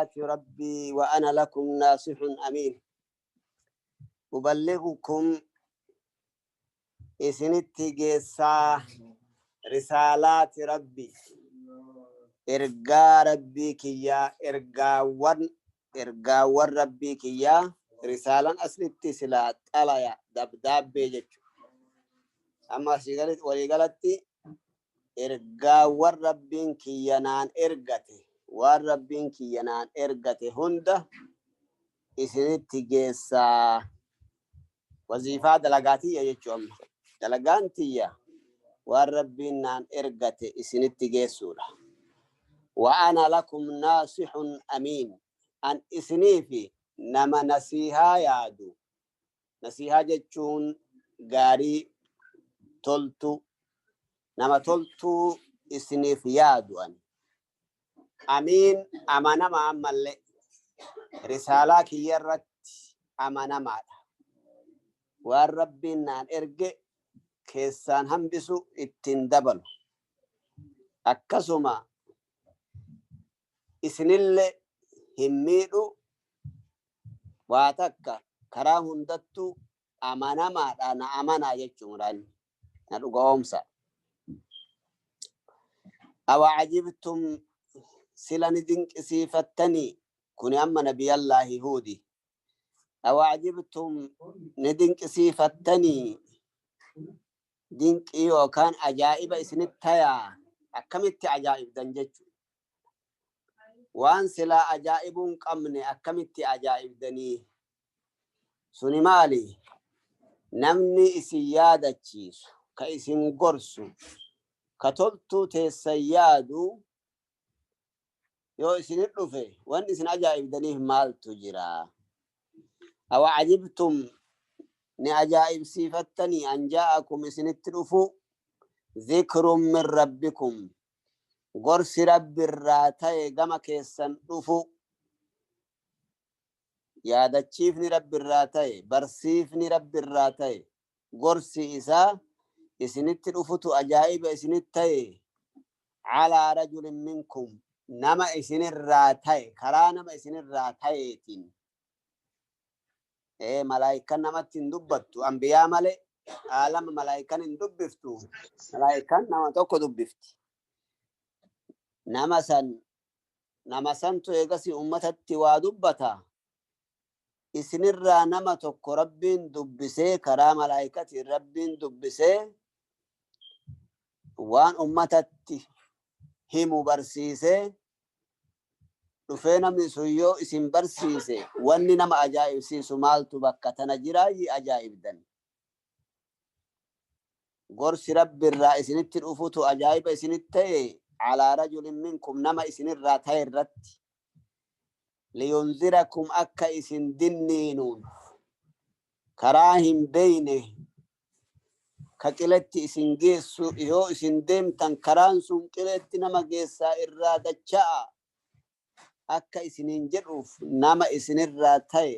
ربي وأنا لكم ناصح أمين. أبلغكم isinitti geessaa risaalaati rabbi, ergaa rabbii kiyyaa, ergaawwan rabbii kiyyaa. Risaalan aslitti silaa xalaya, dabdaabbee jechu. Amma waliigalatti ergaawwan rabbiin kiyya naan ergate, waan rabbiin kiyya naan ergate hunda isinitti geessaa. Waziifaa dalagaa tiyya jechuu. Amma dalagaan tiyya waan rabbiin naan ergate isinitti geessuudha. Wa ana lakum naasixun amiin, an isiniifi nama nasiihaa yaadu. Nasiihaa jechuun gaarii, toltu, nama toltuu isiniif yaadu. Ani amiin, amanama. Ammallee risaalaa kiyya irratti amanamaadha. Waan rabbiin naan erge keessaan hambisu, ittiin dabalu. Akkasuma isinillee hin miidhu waa takka. Karaa hundattuu amanamaadha, na amanaa jechuudhaan na dhuga oomsa. Awa ajibtum, sila ni dinqisiifattanii? Kuni amma nabiyallaahi Huudi. Awa ajibtum, ni dinqisiifattanii? Dinqii yookaan ajaa'iba isinitti tayaa? Akkamitti ajaa'ibdan jechu? Waan silaa ajaa'ibuu hin qabne akkamitti ajaa'ibdanii? Suni maali? Namni isin yaadachiisu, ka isin gorsu, ka toltuu teessan yaadu yoo isinit dhufe, wanni isin ajaa'ibdaniif maaltu jira? Awa ajibtum, ni ajaa'ibsiifattanii, an jaa'akum, isinitti dhufu, zikrun min rabbikum, gorsi rabbi irraa ta'e gama keessan dhufu, yaadachiifni rabbi irraa ta'e, barsiifni rabbi irraa ta'e, gorsi isaa isinitti dhufutu ajaa'iba isinitti ta'e? Calaa rajulin minkum, nama isinirraa ta'e, karaa nama isinirraa ta'eetiin. Malaayikan namatti hin dubbattu anbiyaa malee. Aalama malaayikan hin dubbiftu. Malaayikan nama tokko dubbifti. Nama san, nama santu eegasi ummatatti waa dubbata. Isinirraa nama tokko rabbiin dubbisee, karaa malaayikatiin rabbiin dubbisee, waan ummatatti himu barsiisee dhufee, namni sun yoo isin barsiise, wanni nama ajaa'ibsiisu maaltu bakka tana jiraayyi ajaa'ibdan? Gorsi rabbi irraa isinitti dhufutu ajaa'iba isinitti ta'e? Calaa rajulin minkum, nama isinirraa ta'e irratti. Liyunzirakum, akka isin dinniinuun, karaa hin beeyne ka qiletti isin geessu yoo isin deemtan, karaan sun qiletti nama geessaa, irraa dacha'a akka isiniin jedhuuf, nama isinirraa ta'e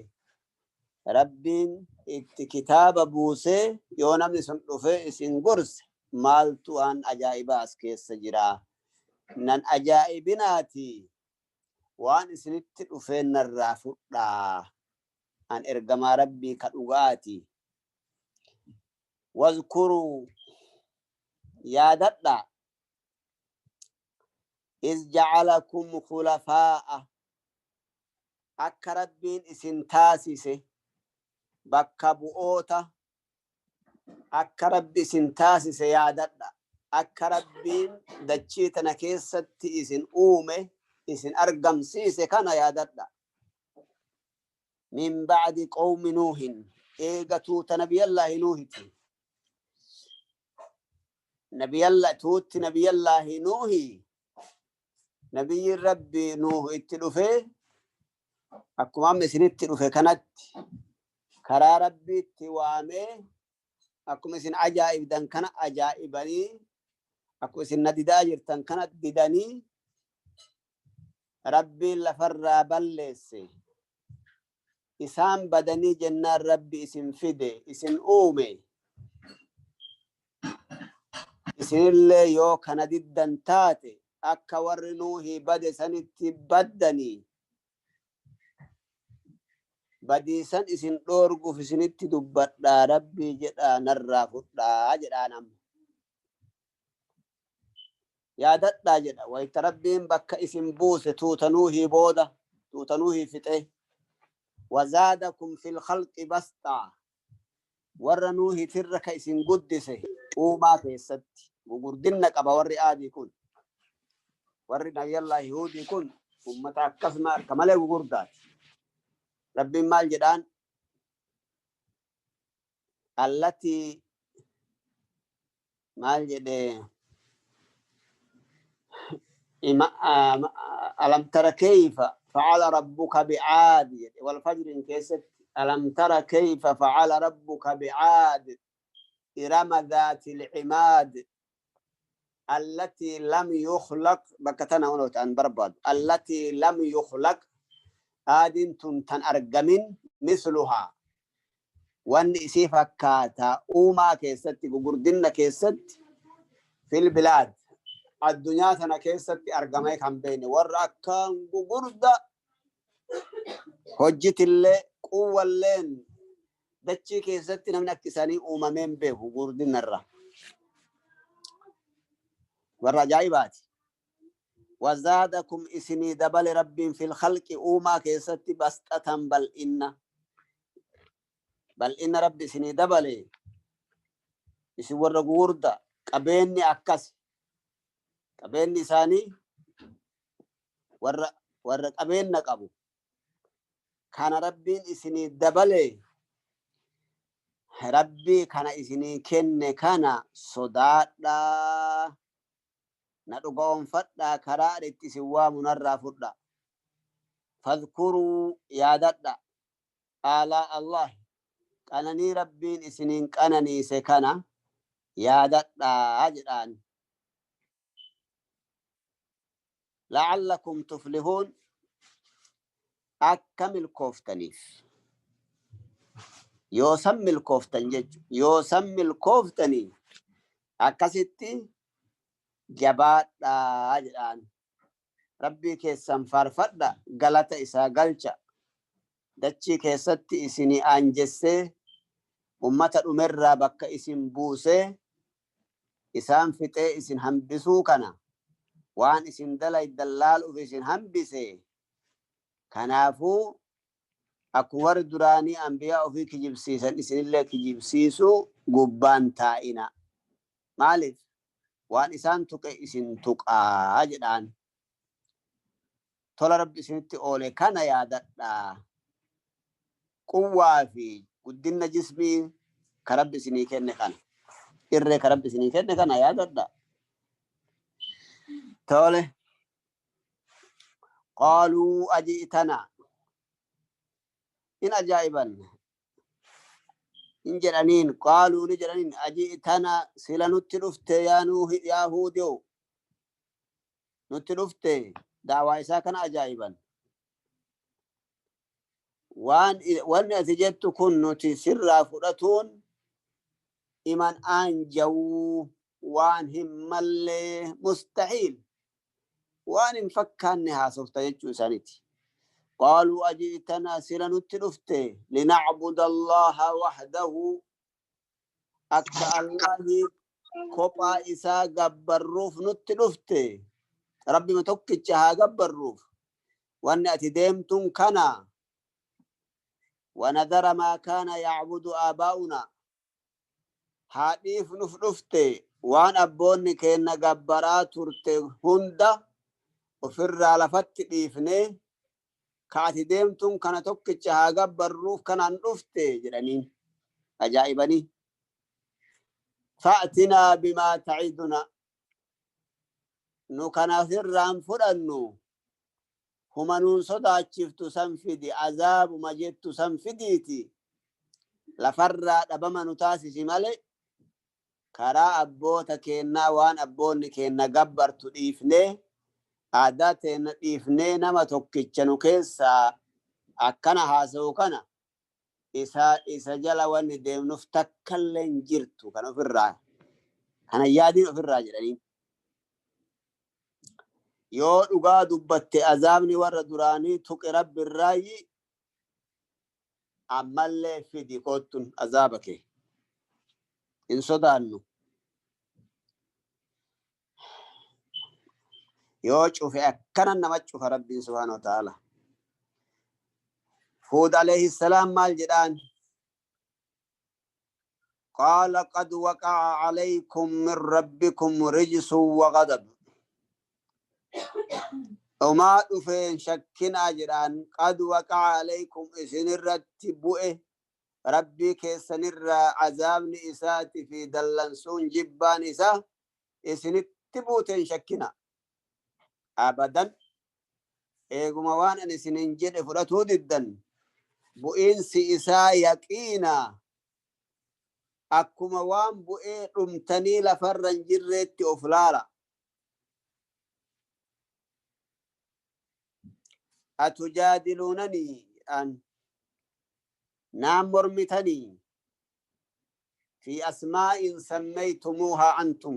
rabbiin itti kitaaba buusee yoo namni sun dhufee isin gorse, maaltu waan ajaa'ibaa as keessa jira? Nan ajaa'ibinaati, waan isinitti dhufeen narraa fudhaa, an ergamaa rabbii ka dhugaati. Wazkuruu, yaadadha, iz jacalakum khulafaa'a, akka rabbiin isin taasise bakka bu'oota, akka rabbi isin taasise yaadadha. Akka rabbiin dachii tana keessatti isin uume, isin argamsiise kana yaadadha. Min ba'di qawmi nuuhin, eega tuuta nabiyallaahi nuuhiti. Nabiyalla tuutti nabiyallaahi nuuhi, nabiyyiin rabbi nuuh itti dhufee, akkuma amma isinitti dhufe kanatti karaa rabbiitti waamee, akkuma isin ajaa'ibdan kana ajaa'ibanii, akkuma isin na didaa jirtan kana didanii, rabbiin lafarraa balleesse. Isaan badanii jennaan rabbi isin fide, isin uume. Isinillee yoo kana diddan taate, akka warri nuuhii bade sanitti baddanii. Badiisan isin dhoorguuf isinitti dubbadhaa, Rabbii jedhaa narraa fudhaa jedhaan. Amma yaadadhaa jedha, wayta Rabbiin bakka isin buuse tuutanuuhii booda, tuutanuuhii fixe. وزادكم في الخلق بسطة, warra Nuuhitirra ka isin guddise uumaa keessatti gugurdinna qaba. Warri Aadii kun, warri Nabiyallahi Huudii kun ummata akkasuma akka malee gugurdaati. Rabbiin maal jedhaan? Allatii maal jedhe? ألم تر كيف فعل ربك بعاد jedhe. والفجر keessatti ألم تر كيف فعل ربك بعاد إرم ذات العماد التي لم يخلق bakka tana an barbaadu التي لم يخلق, aadin tun tan argamin, مثلها, wanni isii fakkaata uumaa keessatti, gugurdinna keessatti, في البلاد, addunyaa tana keessatti argamee kan beene, warra akkaan gugurda hojjitillee quwwalleen dachii keessatti namni akka isaanii uumameen beeku, gugurdinarra warra ajaa'ibaati. وزادكم isinii dabale Rabbiin في الخلق uumaa keessatti, بسطة bal'inna, bal'inna Rabbi isinii dabale. Isin warra gugurda, qabeenni akkas, qabeenni isaanii warra qabeenna qabu kana Rabbiin isinii dabale. Rabbii kana isinii kenne kana sodaadhaa, na dhugoonfadhaa, karaa itti isin waamu narraa fudha. فاذكروا yaadadha, آلاء الله, qananii Rabbiin isiniin qananiise kana yaadadhaa jedhaan. لعلكم تفلحون, akka milkooftaniif. Yoo san milkooftan jechu, yoo san milkooftanii akkasitti jabaadhaa jedhaan. Rabbii keessan faarfadha, galata isaa galcha. Dachii keessatti isinii aanjessee, ummata dhumerraa bakka isin buusee, isaan fixee isin hambisuu kana, waan isin dalaydan laaluuf isin hambise. Kanaafuu akkuma warri duraanii ambiyaa ofii kijibsiisan, isinillee kijibsiisuu gubbaan taa'ina. Maaliif? Waan isaan tuqe isin tuqaa jedhaan. Tola Rabbi isinitti oole kana yaadadhaa. Quwwaa fi guddinna jismii ka Rabbi isinii kenne kana, irree ka Rabbi isinii kenne kana yaadadhaa. Tole. قالوا أجئتنا, in ajaa'iban, in jedhaniin. قالوا ni jedhaniin, أجئتنا sila nutti dhufte, yaa Nuuhi, yaa Huudiyo, nutti dhufte? Daawaa isaa kana ajaa'iban. Waan wanni ati jettu kun nuti sirraa fudhatuun iman aanjawuu, waan hin mallee, مستحيل, waan hin fakkaanne haasofta jechuu isaaniiti. قالوا أجئتنا sila nutti dhufte, لنعبد الله وحده, akka Allahi kophaa isaa gabbarruuf nutti dhufte? Rabbima tokkicha haa gabbarruuf wanni ati deemtun kana? ونذر ما كان يعبد آباؤنا, haa dhiifnuuf dhufte? Waan abboonni keenna gabbaraa turte hunda ofirraa lafatti dhiifne, ka ati deemtun kana tokkicha haa gabbarruuf kanaan dhufte jedhaniin ajaa'ibanii. فأتنا بما تعدنا, nu kana ofirraan fudhannu, huma nuun sodaachiftu san fidi, azaabuma jettu san fidiiti lafarraa dhabama nu taasisi male, karaa abboota keennaa, waan abboonni keenna gabbartu dhiifnee, aadaa teenna dhiifnee, nama tokkicha nu keessaa akkana haasa'u kana isa jala wanni deemnuuf takkallee hin jirtu, kan ofirraa kana yaadiin ofirraa jedhanii. Yoo dhugaa dubbatte azaabni warra duraanii tuqe Rabbi irraayi. Ammallee fidi koottun azaaba kee. Hin sodaannu. Yoo cufe akkana nama cufa Rabbiin subhaanahu wa ta'ala. Huud alayhi salaam maal jedhaan? Qaala qad waqa'a alaykum min rabbikum rijsun wa ghadab. Homaa dhufeen shakkinaa jedhaan. Qad waqa'a alaykum, isinirratti bu'e, Rabbii keessanirraa azaabni isaati fi dallansuun jibbaan isaa isinitti buuteen shakkina. Abadan, eeguma waan ani isinin jedhe fudhatuu diddan, bu'iinsi isaa yaqiina, akkuma waan bu'ee dhumtanii lafarra hin jirreetti of laala. Atujaadiluunanii an naan mormitanii fi asmaa'in sammaytumuuhaa antum,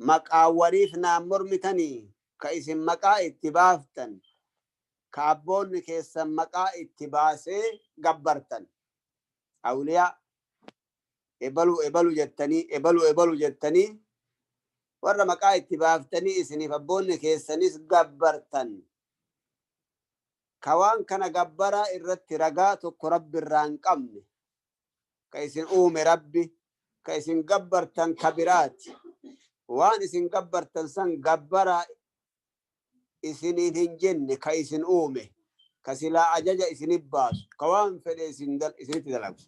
maqaawwaniif naan mormitanii ka isin maqaa itti baaftan, ka abboonni keessan maqaa itti baasee gabbartan, awliyaa ebalu ebalu jettanii, ebalu ebalu jettanii, warra maqaa itti baaftanii isiniif abboonni keessanis gabbartan, ka waan kana gabbaraa irratti ragaa tokko Rabbi irraa hin qabne, ka isin uume Rabbi, ka isin gabbartan ka biraati, waan isin gabbartan san gabbaraa isiniin hin jenne, ka isin uume, ka silaa ajaja isinit baasu, ka waan fedhe isinitti dalagu,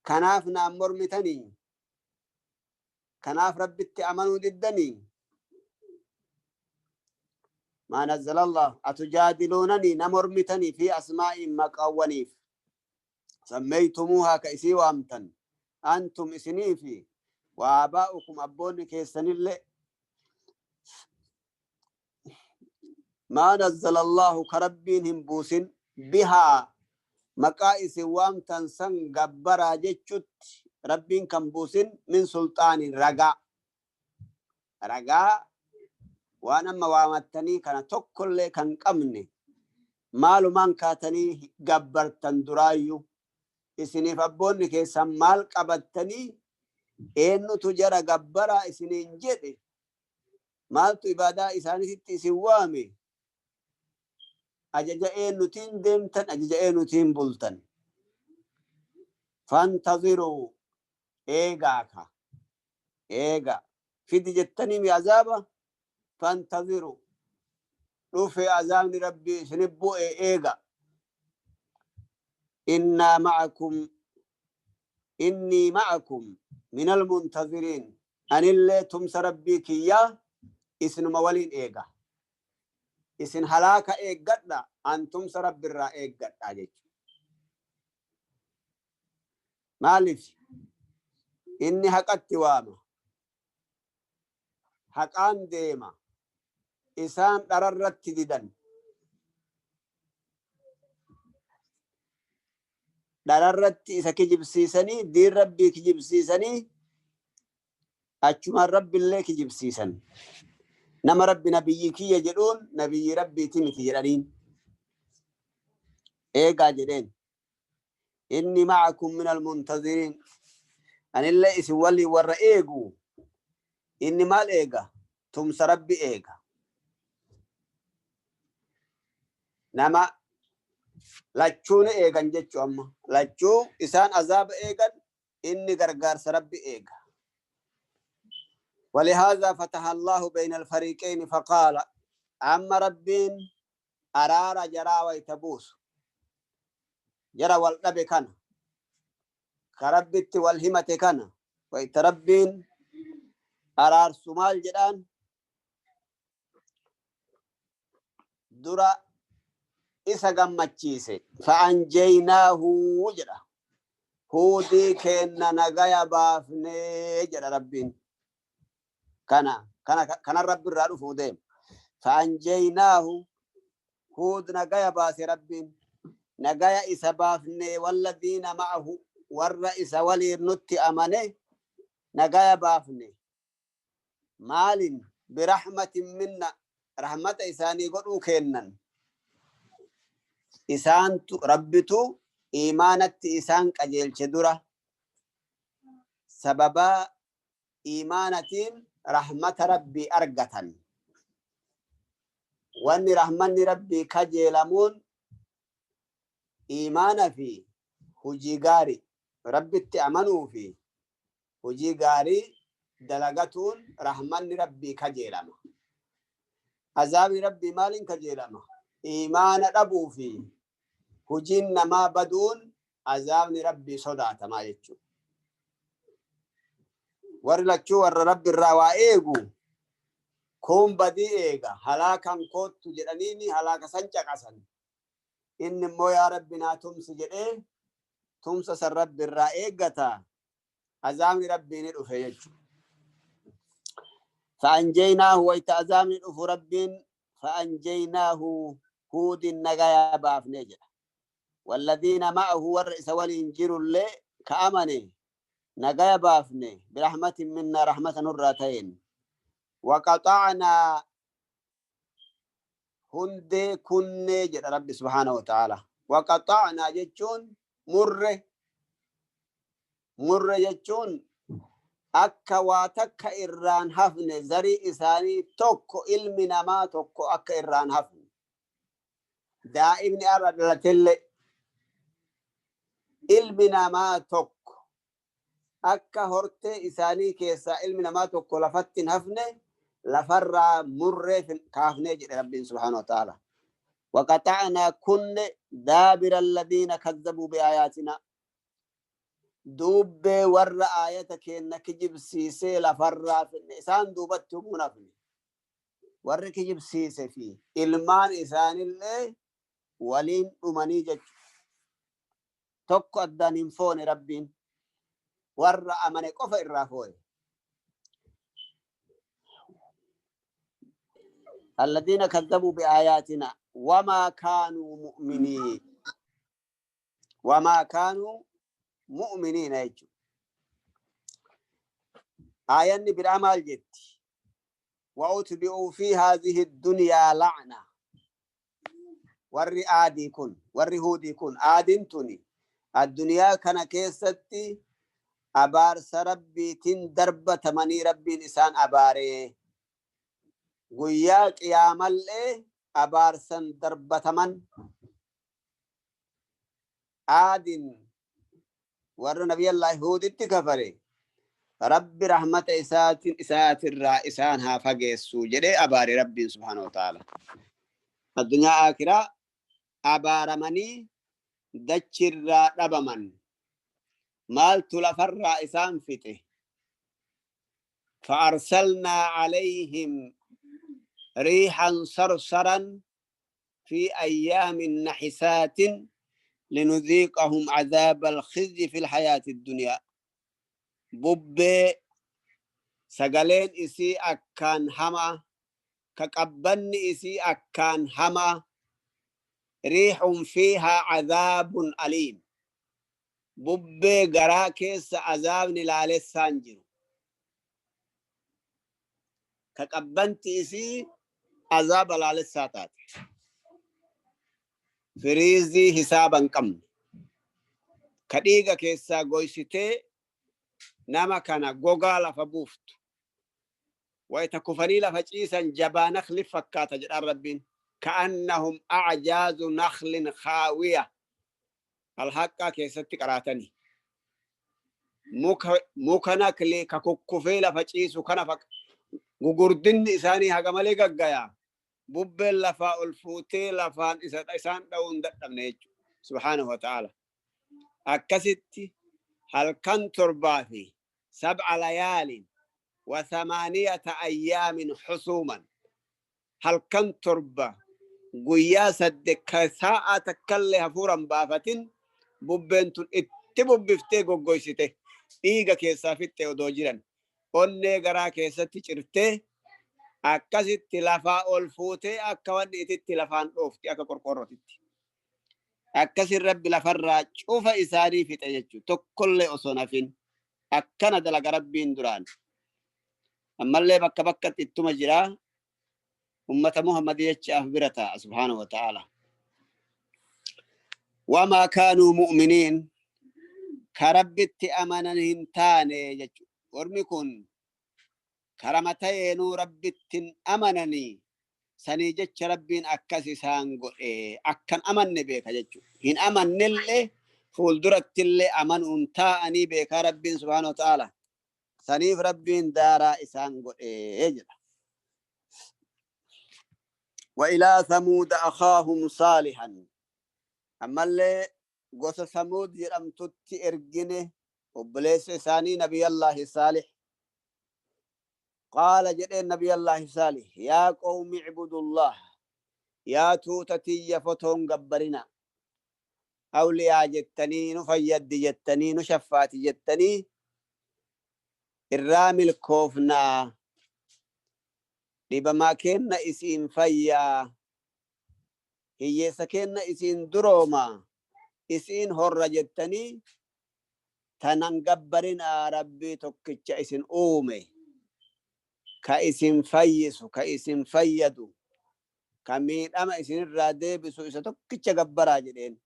kanaaf naan mormitanii? Kanaaf Rabbitti amanuu diddanii? Maa nazzala Allah, atujaadiluunanii, na mormitanii, fi asmaa'iin, maqaawwaniif, sammeeytumuuhaa, ka isii waamtan, antum, isiniifi, wa aabaa'ukum, abboonni keessanillee, maa nazzala Allahu, ka Rabbiin hin buusin, bihaa, maqaa isin waamtan san gabbaraa jechutti Rabbiin kan buusin, min sulxaanin, ragaa waan amma waamattanii kana tokkollee kan qabne, maalumaan kaatanii gabbartan duraayyuu? Isiniif abboonni keessan maal qabattanii? Eenyutu jara gabbaraa isiniin jedhe? Maaltu ibaadaa isaaniitti isin waame? Ajaja eenyutiin deemtan? Ajaja eenyutiin bultan? Fantaziruu, eegaa ka eega fidi jettanii mi azaaba? Fantaziruu, dhufe azaabni Rabbii isinit bu'e, eega. Innaa ma'akum, innii ma'akum minal muntaziriin, anillee tumsa Rabbii kiyyaa isinuma waliin eega. Isin halaaka eeggadha, an tumsa Rabbi irraa eeggadha jechuudha. Maaliif? Inni haqatti waama, haqaan deema, isaan dhararratti didan. Dhararratti isa kijibsiisanii, diin Rabbii kijibsiisanii, achumaan Rabbillee kijibsiisan. Nama Rabbi nabiyyii kiyya jedhuun nabiyyii Rabbiiti miti jedhaniin. Eegaa jedheen. Inni ma'akum minal muntaziriin, anillee isin waliin warra eegu. Inni maal eega? Tumsa Rabbi eega. Nama lachuu ni eegan jechuu. Amma lachuu isaan azaaba eegan, inni gargaarsa Rabbi eega. ولهذا فتح الله بين الفريقين فقال، أما ربين araara jaraa wayta buusu, jara wal dhabe kana, ka Rabbitti wal himate kana wayta Rabbiin araarsu maal jedhaan? Dura isa gammachiise. Fa'anjeynaahu jedha. Huudii keenna nagaya baafnee jedha Rabbiin. Kana kana kanan Rabbi irraa dhufuu deema. Fa'anjeynaahu, Huud nagaya baase Rabbiin. Nagaya isa baafnee, walladiina ma'ahu, warra isa waliin nutti amane nagaya baafne. Maalin? Birahmatin minna, rahmata isaanii godhuu kennan. Isaantu Rabbitu iimaanatti isaan qajeelche dura. Sababaa iimaanatiin rahmata Rabbii argatan. Wanni rahmanni Rabbii kajeelamuun iimaana fi hujii gaarii, Rabbitti amanuu fi hujii gaarii dalagatuun rahmanni Rabbii kajeelama. Azaabni Rabbii maaliin kajeelama? Iimaana dhabuu fi hujiin namaa baduun azaabni Rabbii sodaatamaa jechuudha. Warri lachuu warra Rabbi irraa waa eegu, kuun badii eega, halaakan koottu jedhaniini halaaka san caqasan. Inni immoo yaa Rabbi naa tumsi jedhee tumsa san Rabbi irraa eeggata, azaabni Rabbii ni dhufe jechuudha. Fa'anjeynaahu wayta azaabni dhufu Rabbiin fa'anjeynaahu Huudin nagaya baafnee jedha. Walladiina ma'ahu warra isa waliin jirullee ka amane nagaya baafne birahmatin minnaa rahmata nurraa ta'een. Waqaxa'naa hundee kunnee jedha Rabbi subhaanahu wa ta'ala. Waqaxa'naa jechuun murre. Murre jechuun akka waa takka irraan hafne, zarii isaanii tokko, ilmi namaa tokko akka irraan hafne. Daa'imni har'a dhalatellee, ilmi namaa tokko akka hortee isaanii keessaa ilmi namaa tokko lafatti hin hafne lafarraa murree kaafnee jedhe Rabbiin subhaanahu wa ta'ala. Waqaxa'naa kunne daabira alladhiina kazzabuu bi'aayaatinaa. Duubbee warra aayata keenna kijibsiisee lafarraa finne, isaan duubatti humuu hafne. Warri kijibsiise fi ilmaan isaanillee waliin dhumanii jechuudha. Tokko addaan hin foone Rabbiin. Warra amane qofa irraa fooye. Alladhiina kazzabuu bi'aayaatina wamaa kaanuu mu'miniin. Wamaa kaanuu mu'miniina jechuudha. Aayanni biraa maal jetti? Wa'utbi'uu fi haadhihi dunyaa la'na. Warri Aadii kun, warri Huudii kun, Aadiin tuni addunyaa kana keessatti abaarsa Rabbiitiin darbatamanii Rabbiin isaan abaaree, guyyaa qiyaamallee abaarsan darbataman. Aadin warra Nabiyallaahi Huuditti kafare Rabbi rahmata isaatiin isaatirraa isaan haa fageessu jedhee abaare Rabbiin subhaanahu wa ta'ala. Addunyaa aakiraa abaaramanii dachirraa dhabaman. Maaltu lafarraa isaan fixe? فأرسلنا عليهم ريحا صرصرا في أيام نحسات لنذيقهم عذاب الخزي في الحياة الدنيا. Bubbee sagaleen isii akkaan hamaa, ka qabbanni isii akkaan hamaa, riixun fiihaa cadaabun aliim, bubbee garaa keessa azaabni laalessaan jiru, ka qabbanti isii azaaba laalessaa taate, firiizii hisaaba hin qabne, ka dhiiga keessaa goysitee nama kana gogaa lafa buuftu, wayta kufanii lafa ciisan jabaa nakli fakkaata jedhaan Rabbiin. Ka'annahum a'jaazu nakhlin khaawiya. Alhaqqaa keessatti qaraatani, muka nakli ka kukkufee lafa ciisu kana gugurdinni isaanii haga malee gaggaya. Bubbeen lafaa ol fuutee lafaan isaan dha'uu hin dadhabne jechuudha. Subhaanahu wa ta'ala. Akkasitti halkan 7 fi sab'a layaalin wa thamaaniyata ayyaamin husuuman, halkan 7 guyyaa 8 ka saa'aa takkallee hafuura hin baafatin bubbeen tun itti bubbiftee goggoysite, dhiiga keessaa fixxe odoo jiran, onnee garaa keessatti cirtee, akkasitti lafaa ol fuutee akka wanni ititti lafaan dhoofti, akka qorqoorrotitti. Akkasin Rabbi lafarraa cufa isaanii fixe jechuudha, tokkollee osoo hin hafin. Akkana dalaga Rabbiin duraan. Ammallee bakka bakkatti ittuma jira. Ummata Muhammad jechaaf bira taa'a subhaanahu wa ta'ala. Wamaa kaanuu mu'miniin, ka Rabbitti amanan hin taane jechu. Ormi kun karama ta'eenuu Rabbitti hin amananii, sanii jecha Rabbiin akkas isaan godhe. Akkan amanne beeka jechu. Hin amannellee, fuuldurattillee amanuun taa'anii beekaa Rabbiin subhaanahu wa ta'ala. Saniif Rabbiin daaraa isaan godhe jedha. Wa ilaa Thamuuda akhaahum saalihan. Ammallee gosa Samuud jedhamtutti ergine obboleessa isaanii Nabiyallaahi Saalih. Qaala, jedheen Nabiyallaahi Saalih, yaa qawmi icbudullah, yaa tuuta tiyya, fotoon gabbarina, awliyaa jettanii, nu fayyaddi jettanii, nu shaffaati jettanii, irraa milkoofnaa, dhibamaa keenna isiin fayyaa, hiyyeessa keenna isiin durooma, isiin horra jettanii tanan gabbarinaa. Rabbii tokkicha isin uume, ka isin fayyisu, ka isin fayyadu, ka miidhama isinirraa deebisu, isa tokkicha gabbaraa jedheen.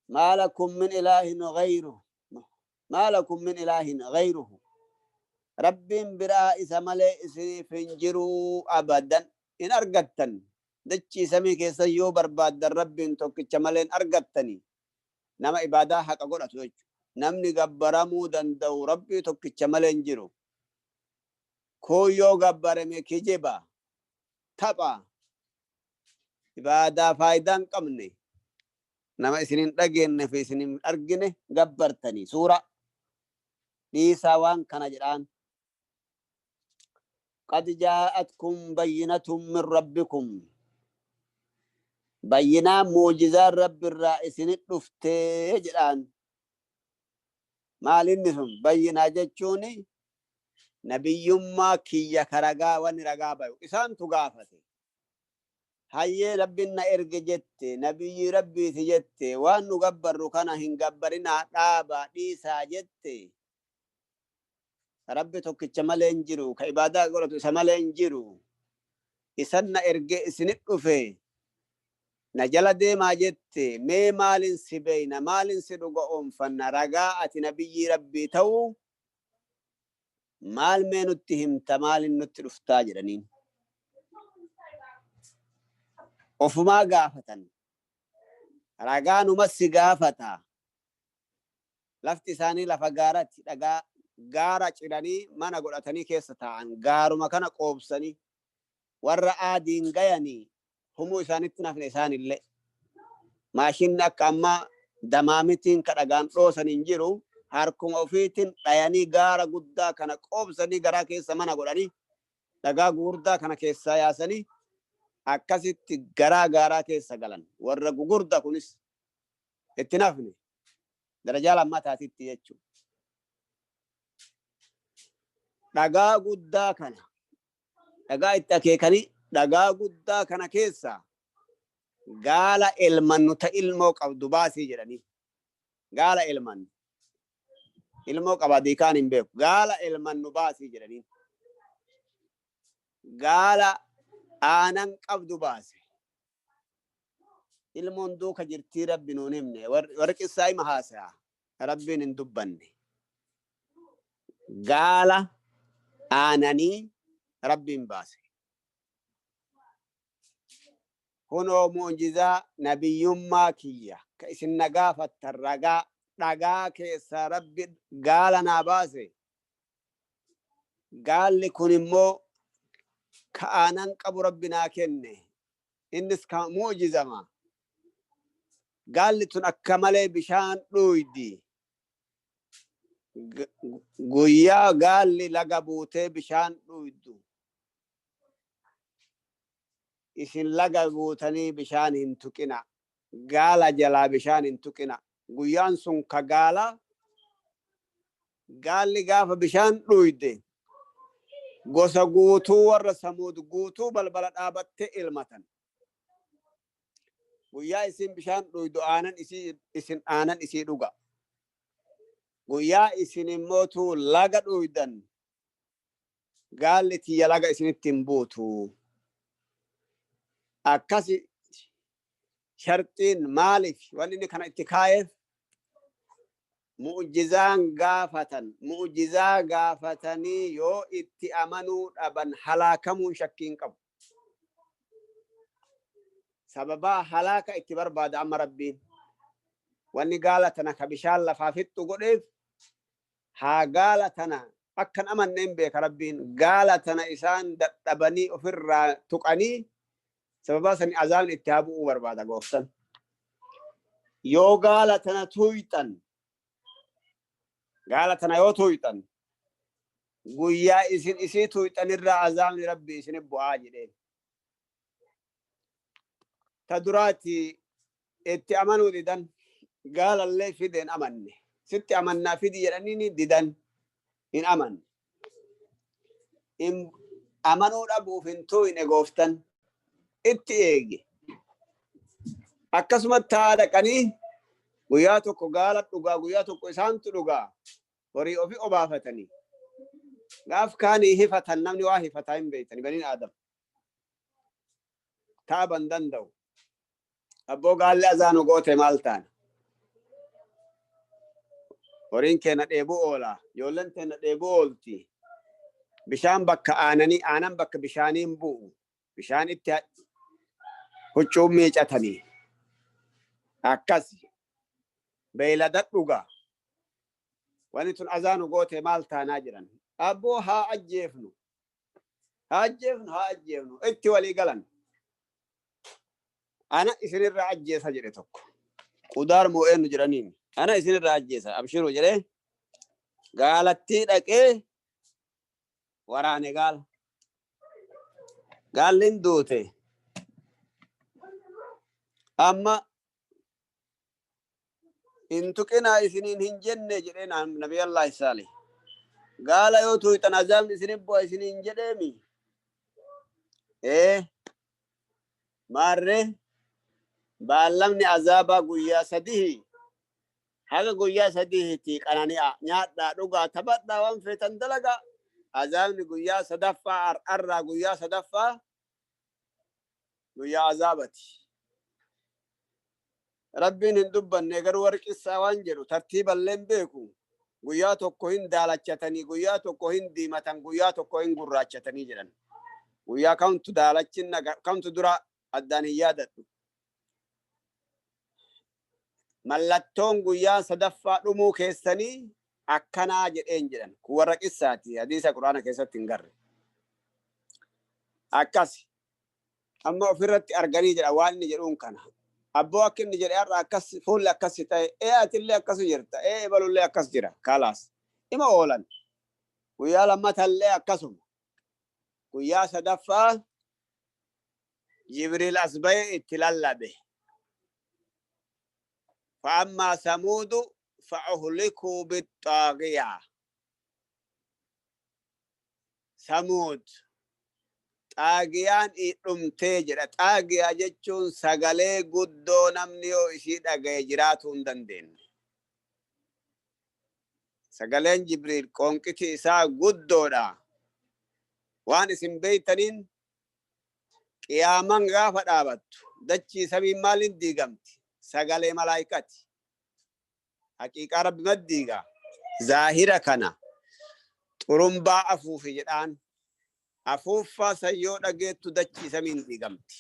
Maa lakum min ilaahin ghayruhu, maa lakum min ilaahin ghayruhu, Rabbiin biraa isa malee isiniif hin jiruu, abadan hin argattan. Dachii samii keessa yoo barbaaddan Rabbiin tokkicha malee hin argattani. Nama ibaadaa haqa godhatu jechu. Namni gabbaramuu danda'u Rabbii tokkicha malee hin jiru. Kun yoo gabbarame kijiba, tapha, ibaadaa faayidaa hin qabne. Nama isin hin dhageenne fi isin hin argine gabbartanii suura, dhiisaa waan kana jedhaan. Qad jaa'atkum bayyinatun min rabbikum, bayyinaan mu'jizaan Rabbirraa isinit dhuftee jedhaan. Maal inni sun? Bayyinaa jechuun nabiyyummaa kiyya ka ragaa, wanni ragaa bayu. Isaantu gaafate. Hayyee, Rabbin na erge jette, nabiyyii Rabbiiti jette, waan nu gabbarru kana hin gabbarinaa, dhaabaa dhiisaa jette, Rabbi tokkicha malee hin jiru, ka ibaadaa godhatu isa malee hin jiru, isan na erge isinit dhufe, na jala deemaa jette, mee maalin si beeyna, maalin si dhuga oonfanna, ragaa ati nabiyyii Rabbii ta'uu maal mee nutti himta, maalin nutti dhuftaa jedhaniin. Ofumaa gaafatan. Ragaa numa si gaafata. Lafti isaanii lafa gaaratti, dhagaa gaara ciranii mana godhatanii keessa taa'an. Gaaruma kana qoobsanii warra aadiin gayanii humuu isaanitti nafne isaanillee. Maashinni akka ammaa damaamitiin ka dhagaan dhoosan hin jiru. Harkuma ofiitiin dhayanii gaara guddaa kana qoobsanii garaa keessa mana godhanii, dhagaa gugurdaa kana keessaa yaasanii akkasitti garaa gaaraa keessa galan. Warra gugurda kunis itti nafne darajaa lammataatitti jechuudha. Dhagaa guddaa kana, dhagaa itti akeekanii, dhagaa guddaa kana keessaa gaala elmannu ta ilmoo qabdu baasii jedhanii. Gaala elmannu. Ilmoo qaba diikaan hin beeku. Gaala elmannu baasii jedhanii. Gaala aanan qabdu baase. Ilmoon duuka jirtii Rabbi nuun himne. Warri qissaa hima haasaya. Rabbiin hin dubbanne. Gaala aananii Rabbiin baase. Kunoo mu'jizaa nabiyyummaa kiyya ka isin na gaafattan, ragaa dhagaa keessaa Rabbi gaala naa baase. Gaalli kun immoo ka aanan qabu Rabbi naa kenne. Innis ka mu'jizama. Gaalli tun akka malee bishaan dhuuydi. Guyyaa gaalli laga buutee bishaan dhuuydu, isin laga buutanii bishaan hin tuqina. Gaala jalaa bishaan hin tuqina. Guyyaan sun ka gaala, gaalli gaafa bishaan dhuuyde gosa guutuu, warra Samuud guutuu balbala dhaabattee ilmatan. Guyyaa isin bishaan dhuydu aanan isii, isin aanan isii dhuga. Guyyaa isin immootu laga dhuydan gaalli tiyya laga isinitti hin buutu. Akkasi sharxiin maaliif wanni inni kana itti kaayeef mu'jizaan gaafatan, mu'jizaa gaafatanii yoo itti amanuu dhaban halaakamuun shakkii hin qabu. Sababaa halaaka itti barbaada amma Rabbiin. Wanni gaala tana ka bishaan lafaa fixxu godheef haa gaala tana akkan amanne hin beeka Rabbiin, gaala tana isaan dadhabanii ofirraa tuqanii sababaa sani azaabni itti haa bu'uu barbaada gooftan. Yoo gaala tana tuuyxan, gaala tana yoo tuuyxan, guyyaa isin isii tuuyxanirraa azaabni Rabbii isin bu'aa jedheen. Ta duraati itti amanuu didan, gaalallee fideen amanne. Sitti amannaa fidi jedhanii didan, hin amanne. Amanuu dhabuuf hin tuuyne gooftan, itti eege. Akkasumatti haa dhaqanii guyyaa tokko gaala dhugaa, guyyaa tokko isaantu dhugaa, horii ofi obaafatanii. Gaaf kaanii hifatan, namni waa hifataa hin beektani baniin Aadam. Taaban danda'u. Abboo, gaalli azaanu goote, maal taana? Horiin keenya dheebuu oola. Ijoolleen teenya dheebuu oolti. Bishaan bakka aananii, aanan bakka bishaaniin bu'u. Bishaan itti huccuun miicatanii. Akkas. Beeylada dhuga. Wanni tun azaanu goote, maal taanaa jedhan. Abboo, haa ajjeefnu. Haa ajjeefnu, haa ajjeefnu. Itti walii galan. Ana isinirraa ajjeesa jedhe tokko. Qudaar moo eenyu jedhaniin. Ana isinirraa ajjeesa abshiru jedhee gaalattii dhaqee waraane gaala. Gaalli duute. Amma hin tuqinaa isiniin hin jenne jedhee Nabi Allah Saalih. Gaala yoo tuuyxan azaabni isinif bu'a isiniin jedheemi. Ee, maarree baallamni azaabaa guyyaa sadihi, haga guyyaa sadihiti qanani'a, nyaadhaa, dhugaa, taphadhaa, waan feetan dalagaa. Azaabni guyyaa sadaffaa, har'arraa guyyaa sadaffaa guyyaa azaabati. Rabbiin hin dubbanne, garuu warri qissaa waan jedhu tartiiballee hin beeku. Guyyaa tokko hin daalachatanii, guyyaa tokko hin diimatan, guyyaa tokko hin gurraachatanii jedhan. Guyyaa kamtu daalachinna, kamtu dura addaan hin yaadadhu. Mallattoon guyyaa sadaffaa dhumuu keessanii akkanaa jedheen jedhan. Kun warra qissaati. Hadiisa Quraana keessatti hin garre. Akkas. Amma ofirratti arganii jedha waan inni jedhuun kana. Abboo, akka inni jedhe har'a akkas fuulli akkas ta'e, ee atillee akkasu jirta, ee ebalullee akkas jira. Kalaas. Ima oolan. Guyyaa lammatallee akkasuma. Guyyaa sadaffaa Jibriil as bahe itti lallabe. فأما ثمود فأهلكوا بالطاغية. Samuud xaagiyaan dhumtee jedha. Xaagiyaa jechuun sagalee guddoo namni yoo isii dhagaye jiraatuu hin dandeenye. Sagaleen Jibriil qoonqiti isaa guddoodha. Waan isin beeytaniin, qiyaaman gaafa dhaabattu dachii samiin maaliin diigamti? Sagalee malaayikati. Haqiiqaa Rabbi maddiiga. Zaahira kana xurumbaa afuufi jedhaan, afuuffaa san yoo dhageettu dachii samiin diigamti.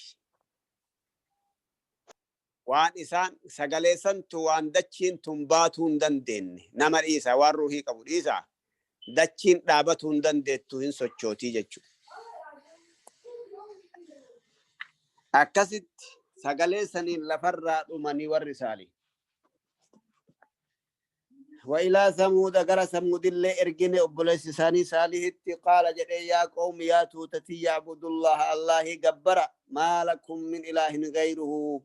Waan isaan sagalee santu waan dachiin tun baatuu hin dandeenye, nama dhiisa, waan ruuhii qabu dhiisa, dachiin dhaabatuu hin dandeettu, hin sochootii jechuudha. Akkasitti sagalee saniin lafarraa dhumanii warri isaanii. وإلى ثمود, gara Samuudillee ergine, obboleessi isaanii Saalihitti. قال jedhee, يا قوم, yaa tuutatii, اعبدوا الله, Allaahii gabbara, ما لكم من إله غيره,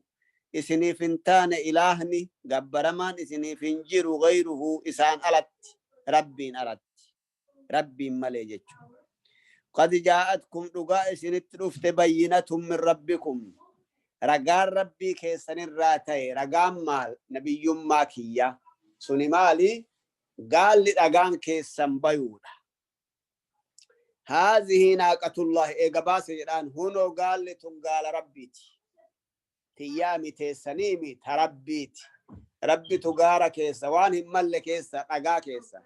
isiniif hin taane ilaahni gabbaramaan isiniif hin jiru, غيره, isaan alatti, Rabbiin alatti, Rabbiin malee jechu. قد جاءتكم, dhugaa isinitti dhufte, بينة من ربكم, ragaan Rabbii keessanirraa ta'e. Ragaan maal? Nabiyyummaa kiyya suni maali? Gaalli dhagaan keessan bayuudha. Haazihi naaqatullaahi eega baase jedhaan hunoo gaalli tun gaala Rabbiiti. Tiyyaa teessaniimi ta Rabbiiti. Rabbitu gaara keessa waan hin malle keessa dhagaa keessa.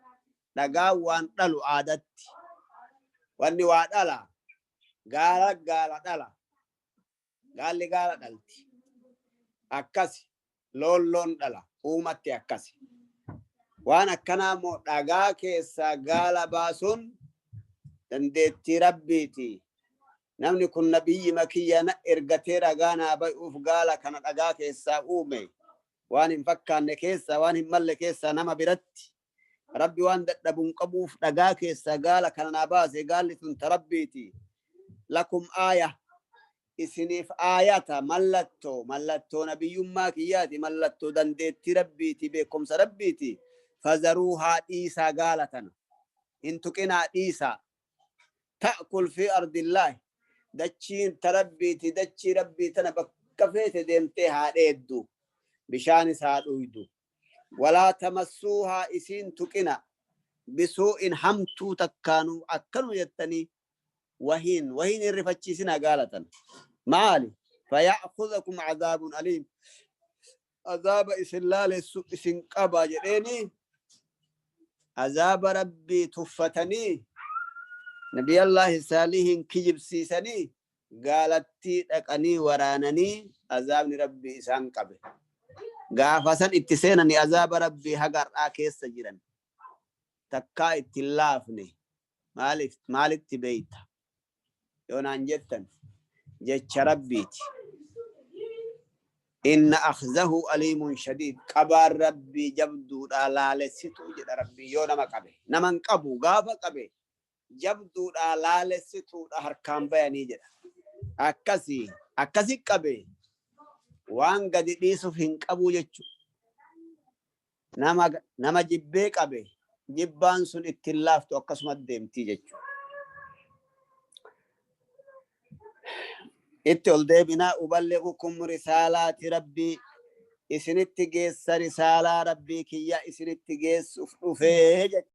Dhagaa waan dhalu aadatti. Wanni waa dhala. Gaala gaala dhala. Gaalli gaala dhalti. Akkasi loon loon dhala. Uumatti akkasi. Waan akkanaa immoo dhagaa keessaa gaala baasuun dandeettii Rabbiiti. Namni kun nabiyyi makiyya na ergatee dhagaa naa bay'uuf gaala kana dhagaa keessaa uume. Waan hin fakkaanne keessaa, waan hin malle keessaa nama biratti. Rabbi waan dadhabuun qabuuf dhagaa keessaa gaala kana naa baase, gaalli tun ta Rabbiiti. Lakum aaya, isiniif aayata, mallattoo nabiyyummaa kiyyaati, mallattoo dandeettii Rabbiiti, beekumsa Rabbiiti. Fazaruuhaa, dhiisaa gaala tana. Hin tuqinaa, dhiisaa. Ta'kul fi ardillaahi. Dachiin ta Rabbiiti, dachii Rabbii tana bakka feete deemtee haa dheeddu. Bishaanis haa dhuydu. Walaa tamassuuhaa, isiin tuqina. Bisuu'in, hamtuu takkaanuu akkanuma jettanii wahiin hin rifachiisinaa gaala tana. Maali? Faya'khudhakum cadaabun aliim. Azaaba isin laalessu isin qaba jedheeni azaaba Rabbii tuffatanii Nabiyallaahi Saalihiin kijibsiisanii gaalattii dhaqanii waraananii azaabni Rabbii isaan qabe. Gaafa san itti seenanii azaaba Rabbii haga har'aa keessa jiran. Takkaa itti hin laafne. Maaliif maalitti beeyta? Yoo naan jettan, jecha Rabbiiti. Inna akhzahu aliimun shadiid. Qabaan Rabbii jabduudha laalessituu jedha Rabbii yoo nama qabe. Nama hin qabu, gaafa qabe jabduudha laalessituudha, harkaan bayanii jedha. Akkasi akkasi qabe waan gadi dhiisuuf hin qabu jechuudha. Nama jibbee qabe jibbaan sun ittiin laaftu, akkasuma deemtii jechuudha. Itti ol deebinaa. Uballighukum risaalaati Rabbii, isinitti geessa, risaalaa Rabbii kiyya isinitti geessuuf dhufee jechuudha.